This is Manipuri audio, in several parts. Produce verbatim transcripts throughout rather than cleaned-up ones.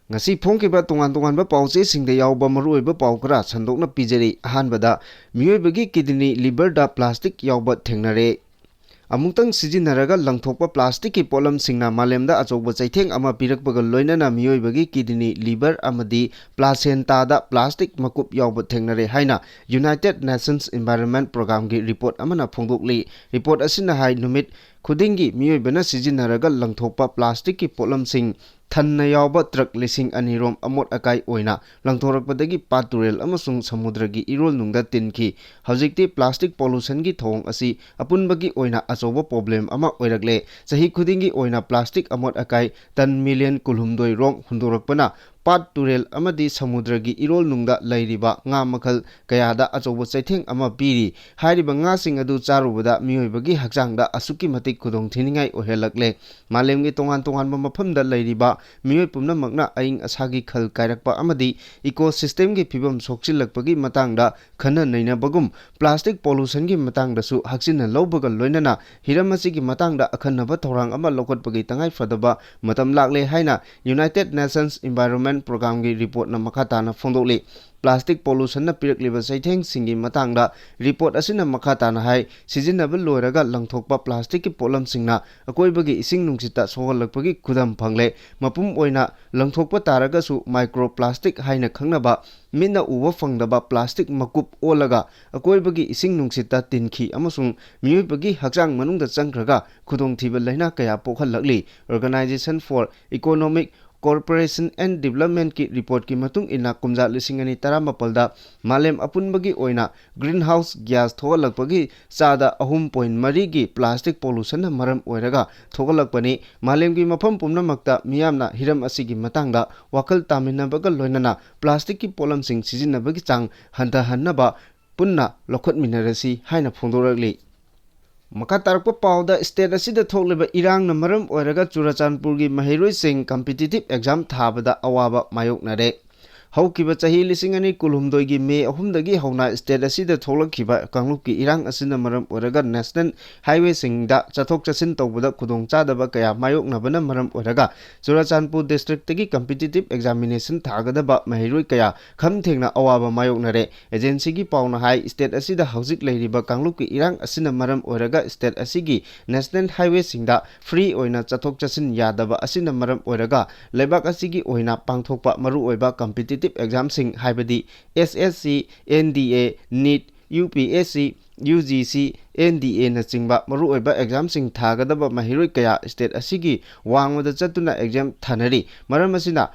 ꯉꯁꯤ ꯐꯣꯡꯈꯤꯕ ꯇꯣꯉꯥꯟ ꯇꯣꯉꯥꯟꯕ ꯄꯥꯎꯆꯦꯁꯤꯡꯗ ꯌꯥꯎꯕ ꯃꯔꯨꯑꯣꯏꯕ ꯄꯥꯎ ꯈꯔ ꯁꯟꯗꯣꯛꯅ ꯄꯤꯖꯔꯤ꯫ ꯑꯍꯥꯟꯕꯗ, ꯃꯤꯑꯣꯏꯕꯒꯤ kidney, liverꯗ plastic ꯌꯥꯎꯕ ꯊꯦꯡꯅꯔꯦ꯫ ꯑꯃꯨꯛꯇꯪ ꯁꯤꯖꯤꯟꯅꯔꯒ ꯂꯪꯊꯣꯛꯄ plasticꯀꯤ ꯄꯣꯠꯂꯝꯁꯤꯡꯅ ꯃꯥꯂꯦꯝꯗ ꯑꯆꯧꯕ ꯆꯩꯊꯦꯡ ꯑꯃ ꯄꯤꯔꯛꯄꯒ ꯂꯣꯏꯅꯅ ꯃꯤꯑꯣꯏꯕꯒꯤ kidney, liver ꯑꯃꯗꯤ placentada plastic ꯃꯀꯨꯞ ꯌꯥꯎꯕ ꯊꯦꯡꯅꯔꯦ ꯍꯥꯏꯅ United Nations Environment Programmeꯒꯤ report ꯑꯃꯅ ꯐꯣꯡꯗꯣꯛꯂꯤ꯫ Report ꯑꯁꯤꯅ ꯍꯥꯏ, ꯅꯨꯃꯤꯠ ꯈꯨꯗꯤꯡꯒꯤ ꯃꯤꯑꯣꯏꯕꯅ ꯁꯤꯖꯤꯟꯅꯔꯒ ꯂꯪꯊꯣꯛꯄ plasticꯀꯤ ꯄꯣꯠꯂꯝꯁꯤꯡ ꯊꯟꯅ ꯌꯥꯎꯕ truck ꯂꯤꯁꯤꯡ ꯑꯅꯤ ꯔꯣꯝ ꯑꯃꯣꯠ ꯑꯀꯥꯏ ꯑꯣꯏꯅ ꯂꯪꯊꯣꯔꯛꯄꯗꯒꯤ ꯄꯥꯠ ꯇꯨꯔꯦꯜ ꯑꯃꯁꯨꯡ ꯁꯃꯨꯗ꯭ꯔꯒꯤ ꯏꯔꯣꯜꯅꯨꯡꯗ ꯇꯤꯟꯈꯤ꯫ ꯍꯧꯖꯤꯛꯇꯤ plastic pollutionꯒꯤ ꯊꯧꯑꯣꯡ ꯑꯁꯤ ꯑꯄꯨꯟꯕꯒꯤ ꯑꯣꯏꯅ ꯑꯆꯧꯕ problem ꯑꯃ ꯑꯣꯏꯔꯛꯂꯦ꯫ ꯆꯍꯤ ꯈꯨꯗꯤꯡꯒꯤ ꯑꯣꯏꯅ plastic ꯑꯃꯣꯠ ꯑꯀꯥꯏ ꯇꯟ million ꯀꯨꯟꯍꯨꯝꯗꯣꯏ ꯔꯣꯝ ꯍꯨꯟꯗꯣꯔꯛꯄꯅ ꯄꯥꯠ ꯇꯨꯔꯦꯜ ꯑꯃꯗꯤ ꯁꯃꯨꯗ꯭ꯔꯒꯤ ꯏꯔꯣꯜꯅꯨꯡꯗ ꯂꯩꯔꯤꯕ ꯉꯥ ꯃꯈꯜ ꯀꯌꯥꯗ ꯑꯆꯧꯕ ꯆꯩꯊꯦꯡ ꯑꯃ ꯄꯤꯔꯤ꯫ ꯍꯥꯏꯔꯤꯕ ꯉꯥꯁꯤꯡ ꯑꯗꯨ ꯆꯥꯔꯨꯕꯗ ꯃꯤꯑꯣꯏꯕꯒꯤ ꯍꯛꯆꯥꯡꯗ ꯑꯁꯨꯛꯀꯤ ꯃꯇꯤꯛ ꯈꯨꯗꯣꯡꯊꯤꯅꯤꯡꯉꯥꯏ ꯑꯣꯏꯍꯜꯂꯛꯂꯦ꯫ ꯃꯥꯂꯦꯝꯒꯤ ꯇꯣꯉꯥꯟ ꯇꯣꯉꯥꯟꯕ ꯃꯐꯝꯗ ꯂꯩꯔꯤꯕ ꯃꯤꯑꯣꯏ ꯄꯨꯝꯅꯃꯛꯅ ꯑꯏꯪ ꯑꯁꯥꯒꯤ ꯈꯜ ꯀꯥꯏꯔꯛꯄ ꯑꯃꯗꯤ ecosystemꯒꯤ ꯐꯤꯕꯝ ꯁꯣꯛꯆꯤꯜꯂꯛꯄꯒꯤ ꯃꯇꯥꯡꯗ ꯈꯟꯅ ꯅꯩꯅꯕꯒꯨꯝ, plastic pollutionꯒꯤ ꯃꯇꯥꯡꯗꯁꯨ ꯍꯛꯆꯤꯟꯅ ꯂꯧꯕꯒ ꯂꯣꯏꯅꯅ ꯍꯤꯔꯝ ꯑꯁꯤꯒꯤ ꯃꯇꯥꯡꯗ ꯑꯈꯟꯅꯕ ꯊꯧꯔꯥꯡ ꯑꯃ ꯂꯧꯈꯠꯄꯒꯤ ꯇꯉꯥꯏ ꯐꯗꯕ ꯃꯇꯝ ꯂꯥꯛꯂꯦ ꯍꯥꯏꯅ United Nations Environment Programmeꯒꯤ reportꯅ ꯃꯈꯥ ꯇꯥꯅ ꯐꯣꯡꯗꯣꯛꯂꯤ꯫ Plastic pollutionꯅ ꯄꯤꯔꯛꯂꯤꯕ ꯆꯩꯊꯦꯡꯁꯤꯡꯒꯤ ꯃꯇꯥꯡꯗ report ꯑꯁꯤꯅ ꯃꯈꯥ ꯇꯥꯅ ꯍꯥꯏ, ꯁꯤꯖꯤꯟꯅꯕ ꯂꯣꯏꯔꯒ ꯂꯪꯊꯣꯛꯄ plasticꯀꯤ ꯄꯣꯠꯂꯝꯁꯤꯡꯅ ꯑꯀꯣꯏꯕꯒꯤ ꯏꯁꯤꯡ ꯅꯨꯡꯁꯤꯠꯇ ꯁꯣꯛꯍꯜꯂꯛꯄꯒꯤ ꯈꯨꯗꯝ ꯐꯪꯂꯦ꯫ ꯃꯄꯨꯝ ꯑꯣꯏꯅ ꯂꯪꯊꯣꯛꯄ ꯇꯥꯔꯒꯁꯨ, microplastic ꯍꯥꯏꯅ ꯈꯪꯅꯕ ꯃꯤꯠꯅ ꯎꯕ ꯐꯪꯗꯕ plastic ꯃꯀꯨꯞ ꯑꯣꯜꯂꯒ ꯑꯀꯣꯏꯕꯒꯤ ꯏꯁꯤꯡ ꯅꯨꯡꯁꯤꯠꯇ ꯇꯤꯟꯈꯤ ꯑꯃꯁꯨꯡ ꯃꯤꯑꯣꯏꯕꯒꯤ ꯍꯛꯆꯥꯡ ꯃꯅꯨꯡꯗ ꯆꯪꯈ꯭ꯔꯒ ꯈꯨꯗꯣꯡꯊꯤꯕ ꯂꯥꯏꯅꯥ ꯀꯌꯥ ꯄꯣꯛꯍꯜꯂꯛꯂꯤ꯫ Organisation for Economic Cooperation and Developmentꯀꯤ reportꯀꯤ ꯃꯇꯨꯡ ꯏꯟꯅ, ꯀꯨꯝꯖꯥ ꯂꯤꯁꯤꯡ ꯑꯅꯤ ꯇꯔꯥꯃꯥꯄꯜꯗ ꯃꯥꯂꯦꯝ ꯑꯄꯨꯟꯕꯒꯤ ꯑꯣꯏꯅ greenhouse gas ꯊꯣꯛꯍꯜꯂꯛꯄꯒꯤ ꯆꯥꯗ ꯑꯍꯨꯝ point ꯃꯔꯤꯒꯤ plastic pollutionꯅ ꯃꯔꯝ ꯑꯣꯏꯔꯒ ꯊꯣꯛꯍꯜꯂꯛꯄꯅꯤ꯫ ꯃꯥꯂꯦꯝꯒꯤ ꯃꯐꯝ ꯄꯨꯝꯅꯃꯛꯇ ꯃꯤꯌꯥꯝꯅ ꯍꯤꯔꯝ ꯑꯁꯤꯒꯤ ꯃꯇꯥꯡꯗ ꯋꯥꯈꯜ ꯇꯥꯃꯤꯟꯅꯕꯒ ꯂꯣꯏꯅꯅ plasticꯀꯤ ꯄꯣꯠꯂꯝꯁꯤꯡ ꯁꯤꯖꯤꯟꯅꯕꯒꯤ ꯆꯥꯡ ꯍꯟꯊꯍꯟꯅꯕ ꯄꯨꯟꯅ ꯂꯧꯈꯠꯃꯤꯟꯅꯔꯁꯤ ꯍꯥꯏꯅ ꯐꯣꯡꯗꯣꯔꯛꯂꯤ꯫ ꯃꯈꯥ ꯇꯥꯔꯛꯄ ꯄꯥꯎꯗ, state ꯑꯁꯤꯗ ꯊꯣꯛꯂꯤꯕ ꯏꯔꯥꯡꯅ ꯃꯔꯝ ꯑꯣꯏꯔꯒ ꯆꯨꯔꯆꯥꯟꯄꯨꯔꯒꯤ ꯃꯍꯩꯔꯣꯏꯁꯤꯡ competitive exam ꯊꯥꯕꯗ ꯑꯋꯥꯕ ꯃꯥꯌꯣꯛꯅꯔꯦ꯫ ꯍꯧꯈꯤꯕ ꯆꯍꯤ ꯂꯤꯁꯤꯡ ꯑꯅꯤ ꯀꯨꯟꯍꯨꯝꯗꯣꯏꯒꯤ ꯃꯦ ꯑꯍꯨꯝꯗꯒꯤ ꯍꯧꯅ state ꯑꯁꯤꯗ ꯊꯣꯛꯂꯛꯈꯤꯕ ꯀꯥꯡꯂꯨꯞꯀꯤ ꯏꯔꯥꯡ ꯑꯁꯤꯅ ꯃꯔꯝ ꯑꯣꯏꯔꯒ national highwayꯁꯤꯡꯗ ꯆꯠꯊꯣꯛ ꯆꯠꯁꯤꯟ ꯇꯧꯕꯗ ꯈꯨꯗꯣꯡꯆꯥꯗꯕ ꯀꯌꯥ ꯃꯥꯌꯣꯛꯅꯕꯅ ꯃꯔꯝ ꯑꯣꯏꯔꯒ ꯆꯨꯔꯥꯆꯥꯟꯄꯨꯔ districtꯇꯒꯤ competitive examination ꯊꯥꯒꯗꯕ ꯃꯍꯩꯔꯣꯏ ꯀꯌꯥ ꯈꯝ ꯊꯦꯡꯅ ꯑꯋꯥꯕ ꯃꯥꯌꯣꯛꯅꯔꯦ꯫ Agencyꯒꯤ ꯄꯥꯎꯅ ꯍꯥꯏ, state ꯑꯁꯤꯗ ꯍꯧꯖꯤꯛ ꯂꯩꯔꯤꯕ ꯀꯥꯡꯂꯨꯞꯀꯤ ꯏꯔꯥꯡ ꯑꯁꯤꯅ ꯃꯔꯝ ꯑꯣꯏꯔꯒ state ꯑꯁꯤꯒꯤ national highwayꯁꯤꯡꯗ free ꯑꯣꯏꯅ ꯆꯠꯊꯣꯛ ꯆꯠꯁꯤꯟ ꯌꯥꯗꯕ ꯑꯁꯤꯅ ꯃꯔꯝ ꯑꯣꯏꯔꯒ ꯂꯩꯕꯥꯛ ꯑꯁꯤꯒꯤ ꯑꯣꯏꯅ ꯄꯥꯡꯊꯣꯛꯄ ꯃꯔꯨꯑꯣꯏꯕ competitive examꯁꯤꯡ ꯍꯥꯏꯕꯗꯤ S S C, N D A, NEET, U P S C, U G C, N D Aꯅꯆꯤꯡꯕ ꯃꯔꯨꯑꯣꯏꯕ examꯁꯤꯡ ꯊꯥꯒꯗꯕ ꯃꯍꯩꯔꯣꯏ ꯀꯌꯥ state ꯑꯁꯤꯒꯤ ꯋꯥꯡꯃꯗ ꯆꯠꯇꯨꯅ exam ꯊꯥꯅꯔꯤ꯫ ꯃꯔꯝ ꯑꯁꯤꯅ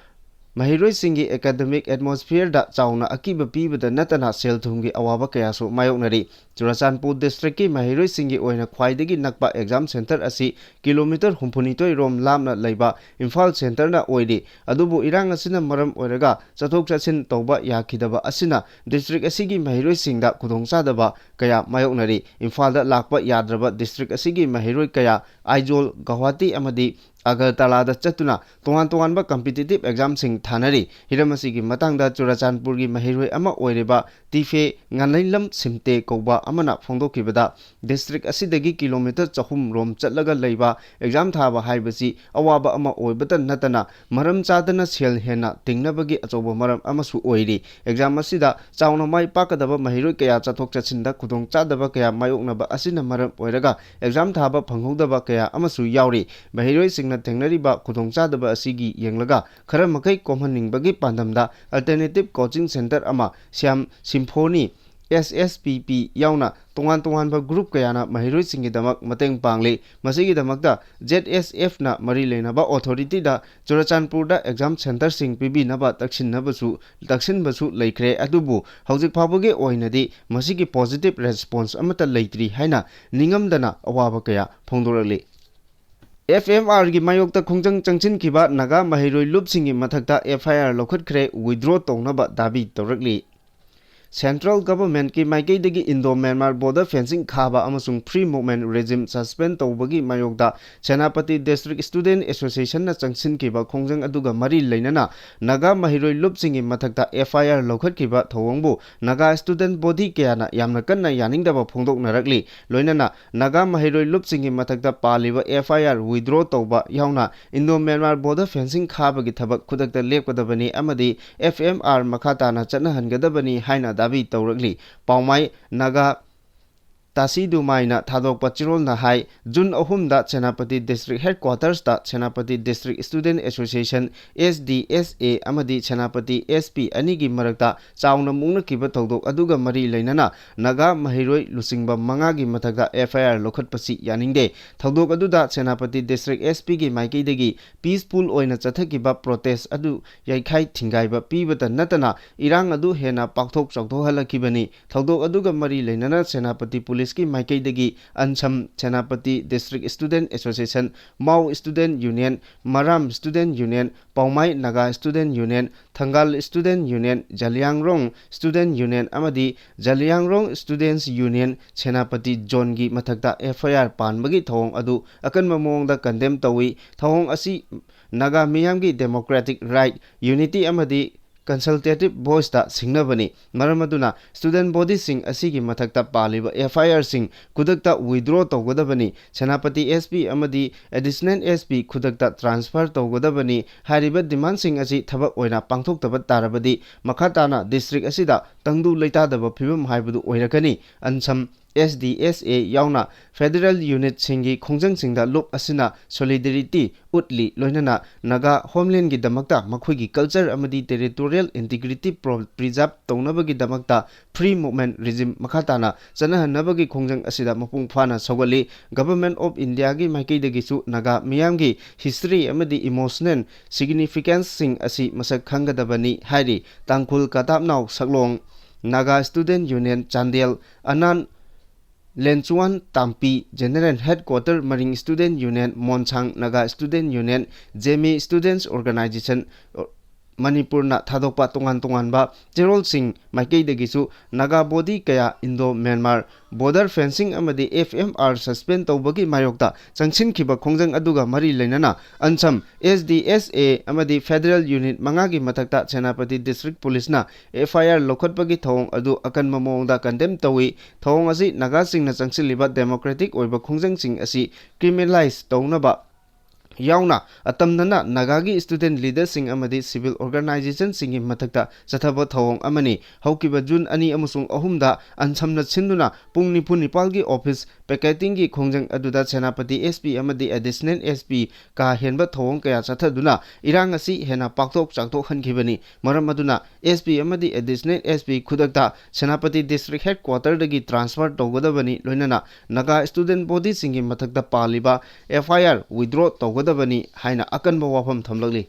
ꯃꯍꯩꯔꯣꯏꯁꯤꯡꯒꯤ academic atmosphereꯗ ꯆꯥꯎꯅ ꯑꯀꯤꯕ ꯄꯤꯕꯗ ꯅꯠꯇꯅ ꯁꯦꯜ ꯊꯨꯝꯒꯤ ꯑꯋꯥꯕ ꯀꯌꯥꯁꯨ ꯃꯥꯌꯣꯛꯅꯔꯤ꯫ ꯆꯨꯔꯥꯆꯥꯟꯄꯨꯔ districtꯀꯤ ꯃꯍꯩꯔꯣꯏꯁꯤꯡꯒꯤ ꯑꯣꯏꯅ ꯈ꯭ꯋꯥꯏꯗꯒꯤ ꯅꯛꯄ exam centre ꯑꯁꯤ kilometre ꯍꯨꯝꯐꯨꯅꯤꯊꯣꯏ ꯔꯣꯝ ꯂꯥꯞꯅ ꯂꯩꯕ ꯏꯝꯐꯥꯜ centreꯅ ꯑꯣꯏꯔꯤ꯫ ꯑꯗꯨꯕꯨ ꯏꯔꯥꯡ ꯑꯁꯤꯅ ꯃꯔꯝ ꯑꯣꯏꯔꯒ ꯆꯠꯊꯣꯛ ꯆꯠꯁꯤꯟ ꯇꯧꯕ ꯌꯥꯈꯤꯗꯕ ꯑꯁꯤꯅ district ꯑꯁꯤꯒꯤ ꯃꯍꯩꯔꯣꯏꯁꯤꯡꯗ ꯈꯨꯗꯣꯡꯆꯥꯗꯕ ꯀꯌꯥ ꯃꯥꯌꯣꯛꯅꯔꯤ꯫ ꯏꯝꯐꯥꯜꯗ ꯂꯥꯛꯄ ꯌꯥꯗ꯭ꯔꯕ district ꯑꯁꯤꯒꯤ ꯃꯍꯩꯔꯣꯏ ꯀꯌꯥ ꯑꯥꯏꯖꯣꯜ, ꯒꯧꯍꯥꯇꯤ ꯑꯃꯗꯤ ꯑꯒꯔꯇꯂꯥꯗ ꯆꯠꯇꯨꯅ ꯇꯣꯉꯥꯟ ꯇꯣꯉꯥꯟꯕ competitive examꯁꯤꯡ ꯊꯥꯅꯔꯤ꯫ ꯍꯤꯔꯝ ꯑꯁꯤꯒꯤ ꯃꯇꯥꯡꯗ ꯆꯨꯔꯥꯆꯥꯟꯄꯨꯔꯒꯤ ꯃꯍꯩꯔꯣꯏ ꯑꯃ ꯑꯣꯏꯔꯤꯕ ꯇꯤꯐꯦ ꯉꯥꯟꯂꯩꯂꯝ ꯁꯤꯝꯇꯦ ꯀꯧꯕ ꯑꯃꯅ ꯐꯣꯡꯗꯣꯛꯈꯤꯕꯗ, district ꯑꯁꯤꯗꯒꯤ kilometre ꯆꯍꯨꯝ ꯔꯣꯝ ꯆꯠꯂꯒ ꯂꯩꯕ exam ꯊꯥꯕ ꯍꯥꯏꯕꯁꯤ ꯑꯋꯥꯕ ꯑꯃ ꯑꯣꯏꯕꯇ ꯅꯠꯇꯅ ꯃꯔꯝ ꯆꯥꯗꯅ ꯁꯦꯜ ꯍꯦꯟꯅ ꯇꯤꯡꯅꯕꯒꯤ ꯑꯆꯧꯕ ꯃꯔꯝ ꯑꯃꯁꯨ ꯑꯣꯏꯔꯤ꯫ Exam ꯑꯁꯤꯗ ꯆꯥꯎꯅ ꯃꯥꯏ ꯄꯥꯛꯀꯗꯕ ꯃꯍꯩꯔꯣꯏ ꯀꯌꯥ ꯆꯠꯊꯣꯛ ꯆꯠꯁꯤꯟꯗ ꯈꯨꯗꯣꯡꯆꯥꯗꯕ ꯀꯌꯥ ꯃꯥꯌꯣꯛꯅꯕ ꯑꯁꯤꯅ ꯃꯔꯝ ꯑꯣꯏꯔꯒ exam ꯊꯥꯕ ꯐꯪꯍꯧꯗꯕ ꯀꯌꯥ ꯑꯃꯁꯨ ꯌꯥꯎꯔꯤ꯫ ꯃꯍꯩꯔꯣꯏꯁꯤꯡꯅ ꯊꯦꯡꯅꯔꯤꯕ ꯈꯨꯗꯣꯡꯆꯥꯗꯕ ꯑꯁꯤꯒꯤ ꯌꯦꯡꯂꯒ ꯈꯔ ꯃꯈꯩ ꯀꯣꯝꯍꯟꯅꯤꯡꯕꯒꯤ ꯄꯥꯟꯗꯝꯗ alternative coaching centre ꯑꯃ Shyam symphony, S S P P ꯌꯥꯎꯅ ꯇꯣꯉꯥꯟ ꯇꯣꯉꯥꯟꯕ group ꯀꯌꯥꯅ ꯃꯍꯩꯔꯣꯏꯁꯤꯡꯒꯤꯗꯃꯛ ꯃꯇꯦꯡ ꯄꯥꯡꯂꯤ꯫ ꯃꯁꯤꯒꯤꯗꯃꯛꯇ Z S Fꯅ ꯃꯔꯤ ꯂꯩꯅꯕ authorityꯗ ꯆꯨꯔꯥꯆꯥꯟꯄꯨꯔꯗ exam centreꯁꯤꯡ ꯄꯤꯕꯤꯅꯕ ꯇꯛꯁꯤꯟꯅꯕꯁꯨ, ꯇꯛꯁꯤꯟꯕꯁꯨ ꯂꯩꯈ꯭ꯔꯦ꯫ ꯑꯗꯨꯕꯨ ꯍꯧꯖꯤꯛ ꯐꯥꯎꯕꯒꯤ ꯑꯣꯏꯅꯗꯤ ꯃꯁꯤꯒꯤ positive response ꯑꯃꯠꯇ ꯂꯩꯇ꯭ꯔꯤ ꯍꯥꯏꯅ ꯅꯤꯡꯉꯝꯗꯅ ꯑꯋꯥꯕ ꯀꯌꯥ ꯐꯣꯡꯗꯣꯔꯛꯂꯤ꯫ F M Rꯒꯤ ꯃꯥꯌꯣꯛꯇ ꯈꯣꯡꯖꯪ ꯆꯪꯁꯤꯟꯈꯤꯕ ꯅꯥꯒꯥ ꯃꯍꯩꯔꯣꯏ ꯂꯨꯞꯁꯤꯡꯒꯤ ꯃꯊꯛꯇ F I R ꯂꯧꯈꯠꯈ꯭ꯔꯦ, withdraw ꯇꯧꯅꯕ ꯗꯥꯕꯤ ꯇꯧꯔꯛꯂꯤ꯫ Central Governmentꯀꯤ ꯃꯥꯏꯀꯩꯗꯒꯤ Indo-Myanmar border fencing ꯈꯥꯕ ꯑꯃꯁꯨꯡ free movement regime suspend ꯇꯧꯕꯒꯤ ꯃꯥꯌꯣꯛꯇ ꯁꯦꯅꯥꯄꯇꯤ District Student Associationꯅ ꯆꯪꯁꯤꯟꯈꯤꯕ ꯈꯣꯡꯖꯪ ꯑꯗꯨꯒ ꯃꯔꯤ ꯂꯩꯅꯅ ꯅꯥꯒꯥ ꯃꯍꯩꯔꯣꯏ ꯂꯨꯞꯁꯤꯡꯒꯤ ꯃꯊꯛꯇ F I R ꯂꯧꯈꯠꯈꯤꯕ ꯊꯧꯑꯣꯡꯕꯨ Naga student body ꯀꯌꯥꯅ ꯌꯥꯝꯅ ꯀꯟꯅ ꯌꯥꯅꯤꯡꯗꯕ ꯐꯣꯡꯗꯣꯛꯅꯔꯛꯂꯤ꯫ ꯂꯣꯏꯅꯅ ꯅꯥꯒꯥ ꯃꯍꯩꯔꯣꯏ ꯂꯨꯞꯁꯤꯡꯒꯤ ꯃꯊꯛꯇ ꯄꯥꯜꯂꯤꯕ F I R withdraw ꯇꯧꯕ ꯌꯥꯎꯅ Indo-Myanmar border fencing ꯈꯥꯕꯒꯤ ꯊꯕꯛ ꯈꯨꯗꯛꯇ ꯂꯦꯞꯀꯗꯕꯅꯤ ꯑꯃꯗꯤ F M R ꯃꯈꯥ ꯇꯥꯅ ꯆꯠꯅꯍꯟꯒꯗꯕꯅꯤ ꯍꯥꯏꯅ ꯗꯥꯕꯤ ꯇꯧꯔꯛꯂꯤ꯫ ꯄꯥꯎꯃꯥꯏ ꯅꯥꯒꯥ ꯇꯥꯁꯤ ꯗꯨꯃꯥꯏꯅ ꯊꯥꯗꯣꯛꯄ ꯆꯦꯔꯣꯜꯅ ꯍꯥꯏ, ꯖꯨꯟ ꯑꯍꯨꯝꯗ Senapati District Headquartersꯇ Senapati District Student Association, S D S A, ꯑꯃꯗꯤ ꯁꯦꯅꯥꯄꯇꯤ S P ꯑꯅꯤꯒꯤ ꯃꯔꯛꯇ ꯆꯥꯎꯅ ꯃꯨꯛꯅꯈꯤꯕ ꯊꯧꯗꯣꯛ ꯑꯗꯨꯒ ꯃꯔꯤ ꯂꯩꯅꯅ ꯅꯥꯒꯥ ꯃꯍꯩꯔꯣꯏ ꯂꯨꯆꯤꯡꯕ ꯃꯉꯥꯒꯤ ꯃꯊꯛꯇ F I R ꯂꯧꯈꯠꯄꯁꯤ ꯌꯥꯅꯤꯡꯗꯦ꯫ ꯊꯧꯗꯣꯛ ꯑꯗꯨꯗ ꯁꯦꯅꯥꯄꯇꯤ District S Pꯒꯤ ꯃꯥꯏꯀꯩꯗꯒꯤ peaceful ꯑꯣꯏꯅ ꯆꯠꯊꯈꯤꯕ protest ꯑꯗꯨ ꯌꯩꯈꯥꯏ ꯊꯤꯡꯒꯥꯏꯕ ꯄꯤꯕꯇ ꯅꯠꯇꯅ ꯏꯔꯥꯡ ꯑꯗꯨ ꯍꯦꯟꯅ ꯄꯥꯛꯊꯣꯛ ꯆꯥꯎꯊꯣꯛꯍꯜꯂꯛꯈꯤꯕꯅꯤ꯫ ꯊꯧꯗꯣꯛ ꯑꯗꯨꯒ ꯃꯔꯤ ꯂꯩꯅꯅ ꯁꯦꯅꯥꯄꯇꯤ ꯄꯨꯂꯤꯁꯀꯤ ꯃꯥꯏꯀꯩꯗꯒꯤ ꯑꯟꯁꯝ, ꯁꯦꯅꯥꯄꯇꯤ District Student Association, ꯃꯥꯎ Student Union, ꯃꯔꯥꯝ Student Union, ꯄꯥꯎꯃꯥꯏ Naga Student Union, ꯊꯪꯒꯥꯜ Student Union, Zeliangrong Student Union ꯑꯃꯗꯤ ꯖꯂꯤꯌꯥꯡꯔꯣꯡ Students Union ꯁꯦꯅꯥꯄꯇꯤ Zoneꯒꯤ ꯃꯊꯛꯇ F I R ꯄꯥꯟꯕꯒꯤ ꯊꯧꯑꯣꯡ ꯑꯗꯨ ꯑꯀꯟꯕ ꯃꯑꯣꯡꯗ condemn ꯇꯧꯏ꯫ ꯊꯧꯑꯣꯡ ꯑꯁꯤ ꯅꯥꯒꯥ ꯃꯤꯌꯥꯝꯒꯤ democratic right, unity ꯑꯃꯗꯤ consultative voiceꯇ ꯁꯤꯡꯅꯕꯅꯤ꯫ ꯃꯔꯝ ꯑꯗꯨꯅ student bodyꯁꯤꯡ ꯑꯁꯤꯒꯤ ꯃꯊꯛꯇ ꯄꯥꯜꯂꯤꯕ F I Rꯁꯤꯡ ꯈꯨꯗꯛꯇ withdraw ꯇꯧꯒꯗꯕꯅꯤ꯫ ꯁꯦꯅꯥꯄꯇꯤ S P ꯑꯃꯗꯤ Additional S P ꯈꯨꯗꯛꯇ transfer ꯇꯧꯒꯗꯕꯅꯤ꯫ ꯍꯥꯏꯔꯤꯕ demandꯁꯤꯡ ꯑꯁꯤ ꯊꯕꯛ ꯑꯣꯏꯅ ꯄꯥꯡꯊꯣꯛꯇꯕ ꯇꯥꯔꯕꯗꯤ ꯃꯈꯥ ꯇꯥꯅ district ꯑꯁꯤꯗ ꯇꯪꯗꯨ ꯂꯩꯇꯥꯗꯕ ꯐꯤꯕꯝ ꯍꯥꯏꯕꯗꯨ ꯑꯣꯏꯔꯛꯀꯅꯤ꯫ ꯑꯟꯁꯝ, S D S A ꯌꯥꯎꯅ federal unitꯁꯤꯡꯒꯤ ꯈꯣꯡꯖꯪꯁꯤꯡꯗ ꯂꯨꯞ ꯑꯁꯤꯅ solidarity ꯎꯠꯂꯤ, ꯂꯣꯏꯅꯅ ꯅꯥꯒꯥ homelandꯒꯤꯗꯃꯛꯇ ꯃꯈꯣꯏꯒꯤ culture ꯑꯃꯗꯤ territorial integrity pro-, preserve ꯇꯧꯅꯕꯒꯤꯗꯃꯛꯇ free movement regime ꯃꯈꯥ ꯇꯥꯅ ꯆꯠꯅꯍꯟꯅꯕꯒꯤ ꯈꯣꯡꯖꯪ ꯑꯁꯤꯗ ꯃꯄꯨꯡ ꯐꯥꯅ ꯁꯧꯒꯠꯂꯤ꯫ Government of Indiaꯒꯤ ꯃꯥꯏꯀꯩꯗꯒꯤꯁꯨ ꯅꯥꯒꯥ ꯃꯤꯌꯥꯝꯒꯤ history ꯑꯃꯗꯤ emotional significanceꯁꯤꯡ ꯑꯁꯤ ꯃꯁꯛ ꯈꯪꯒꯗꯕꯅꯤ ꯍꯥꯏꯔꯤ꯫ ꯇꯥꯡꯈꯨꯜ ꯀꯥꯇꯥꯞꯅꯥꯎ ꯁꯛꯂꯣꯡ, Naga Student Union Chandel, ꯑꯅꯥꯟ ꯂꯦꯟꯆꯨꯋꯥꯟ ꯇꯥꯝꯄꯤ, General Headquarter ꯃꯔꯤꯡ Student Union, ꯃꯣꯟꯁꯥꯡ Naga Student Union, ꯖꯦꯃꯤ Students Organization, ꯃꯅꯤꯄꯨꯔꯅ ꯊꯥꯗꯣꯛꯄ ꯇꯣꯉꯥꯟ ꯇꯣꯉꯥꯟꯕ ꯆꯦꯔꯣꯜꯁꯤꯡ ꯃꯥꯏꯀꯩꯗꯒꯤꯁꯨ ꯅꯥꯒꯥ ꯕꯣꯗꯤ ꯀꯌꯥ ꯏꯟꯗꯣ ꯃ꯭ꯌꯥꯟꯃꯥꯔ ꯕꯣꯔꯗꯔ ꯐꯦꯟꯁꯤꯡ ꯑꯃꯗꯤ ꯑꯦꯐ ꯑꯦꯝ ꯑꯥꯔ ꯁꯁꯄꯦꯟ ꯇꯧꯕꯒꯤ ꯃꯥꯌꯣꯛꯇ ꯆꯪꯁꯤꯟꯈꯤꯕ ꯈꯣꯡꯖꯪ ꯑꯗꯨꯒ ꯃꯔꯤ ꯂꯩꯅꯅ ꯑꯟꯁꯝ, ꯑꯦꯁ ꯗꯤ ꯑꯦꯁ ꯑꯦ ꯑꯃꯗꯤ ꯐꯦꯗꯔꯦꯜ ꯌꯨꯅꯤꯠ ꯃꯉꯥꯒꯤ ꯃꯊꯛꯇ ꯁꯦꯅꯥꯄꯇꯤ ꯗꯤꯁꯇ꯭ꯔꯤꯛ ꯄꯨꯂꯤꯁꯅ ꯑꯦꯐ ꯑꯥꯏ ꯑꯥꯔ ꯂꯧꯈꯠꯄꯒꯤ ꯊꯧꯑꯣꯡ ꯑꯗꯨ ꯑꯀꯟꯕ ꯃꯑꯣꯡꯗ ꯀꯟꯗꯦꯝ ꯇꯧꯏ꯫ ꯊꯧꯑꯣꯡ ꯑꯁꯤ ꯅꯥꯒꯥꯁꯤꯡꯅ ꯆꯪꯁꯤꯜꯂꯤꯕ ꯗꯦꯃꯣꯀ꯭ꯔꯦꯇꯤꯛ ꯑꯣꯏꯕ ꯈꯣꯡꯖꯪꯁꯤꯡ ꯑꯁꯤ ꯀ꯭ꯔꯤꯃꯤꯅꯦꯂꯥꯏꯖ ꯇꯧꯅꯕ ꯌꯥꯎꯅ ꯑꯇꯝꯅꯅ ꯅꯥꯒꯥꯒꯤ ꯁ꯭ꯇꯨꯗꯦꯟꯠ ꯂꯤꯗꯔꯁꯤꯡ ꯑꯃꯗꯤ ꯁꯤꯚꯤꯜ ꯑꯣꯔꯒꯅꯥꯏꯖꯦꯁꯟꯁꯤꯡꯒꯤ ꯃꯊꯛꯇ ꯆꯠꯊꯕ ꯊꯧꯑꯣꯡ ꯑꯃꯅꯤ꯫ ꯍꯧꯈꯤꯕ ꯖꯨꯟ ꯑꯅꯤ ꯑꯃꯁꯨꯡ ꯑꯍꯨꯝꯗ ꯑꯟꯁꯝꯅ ꯁꯤꯟꯗꯨꯅ ꯄꯨꯡ ꯅꯤꯐꯨ ꯅꯤꯄꯥꯜꯒꯤ ꯑꯣꯐꯤꯁ ꯄꯤꯀꯦꯇꯤꯡꯒꯤ ꯈꯣꯡꯖꯪ ꯑꯗꯨꯗ ꯁꯦꯅꯥꯄꯇꯤ ꯑꯦꯁ ꯄꯤ ꯑꯃꯗꯤ ꯑꯦꯗꯤꯁꯅꯦꯜ ꯑꯦꯁ ꯄꯤ ꯀꯥ ꯍꯦꯟꯕ ꯊꯧꯑꯣꯡ ꯀꯌꯥ ꯆꯠꯊꯗꯨꯅ ꯏꯔꯥꯡ ꯑꯁꯤ ꯍꯦꯟꯅ ꯄꯥꯛꯊꯣꯛ ꯆꯥꯎꯊꯣꯛꯍꯟꯈꯤꯕꯅꯤ꯫ ꯃꯔꯝ ꯑꯗꯨꯅ ꯑꯦꯁ ꯄꯤ ꯑꯃꯗꯤ ꯑꯦꯗꯤꯁꯅꯦꯜ ꯑꯦꯁ ꯄꯤ ꯈꯨꯗꯛꯇ ꯁꯦꯅꯥꯄꯇꯤ ꯗꯤꯁꯇ꯭ꯔꯤꯛ ꯍꯦꯗꯀ꯭ꯋꯥꯇꯔꯗꯒꯤ ꯇ꯭ꯔꯥꯟꯁꯐꯔ ꯇꯧꯒꯗꯕꯅꯤ, ꯂꯣꯏꯅꯅ ꯅꯥꯒꯥ ꯁ꯭ꯇꯨꯗꯦꯟꯠ ꯕꯣꯗꯤꯁꯤꯡꯒꯤ ꯃꯊꯛꯇ ꯄꯥꯜꯂꯤꯕ ꯑꯦꯐ ꯑꯥꯏ ꯑꯥꯔ ꯋꯤꯗ꯭ꯔꯣ ꯇꯧꯒꯗꯕꯅꯤ ꯍꯥꯏꯅ ꯑꯀꯟꯕ ꯋꯥꯐꯝ ꯊꯝꯂꯛꯂꯤ꯫